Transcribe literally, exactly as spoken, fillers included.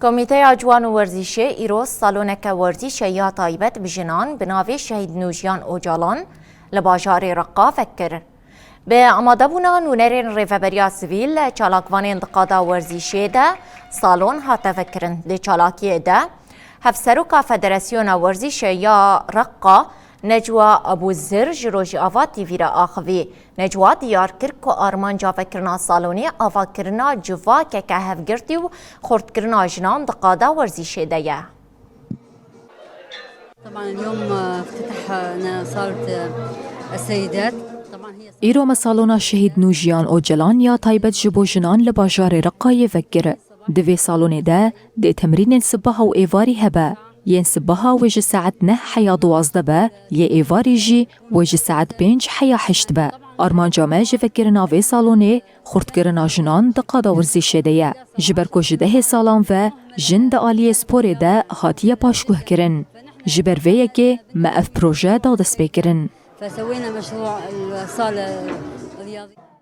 Komîteya Ciwan û Werzîşê îro saloneke werzîşe ya taybet bi jinan bi navê Şehîd Nûjiyan Ocalan li bajarê Reqa vekir. Bi amadebûna nûnerên Rêveberiya Sivîl, çalakvanên di qada werzîşê de salon hate vekirin. Di çalakiyê de Hevseroka Federasyona Werzîşê ya Reqa, Necwa Ebûzir ji Rojava T V re axivî. Necwa diyar kir ku armanca vekirina salonê avakirina civakeke hevgirtî û xurtkirina jinan di qada werzîşê de ye. طبعا اليوم افتتحنا صالة السيدات. طبعا هي Îro me salona Şehîd Nûjiyan Ocalan ya taybet ji bo jinan li bajarê Reqayê vekir. Di vê salonê de dê temrînên sibaha û êvarî hebe. Yên sibaha wê ji saet neh heya duwazdeh be, yê êvarî jî wê ji saet pênc heya heşt be. Armanca me ji vekirina vê salonê xurtkirina jinan di qada werzîşê de ye. Ji ber ku ji dehê salan ve jin di aliyê sporê de hatiye paşguhkirin. Ji ber vê yekê me ev proje da destpêkirin. فسوينا مشروع الصالة الرياضية.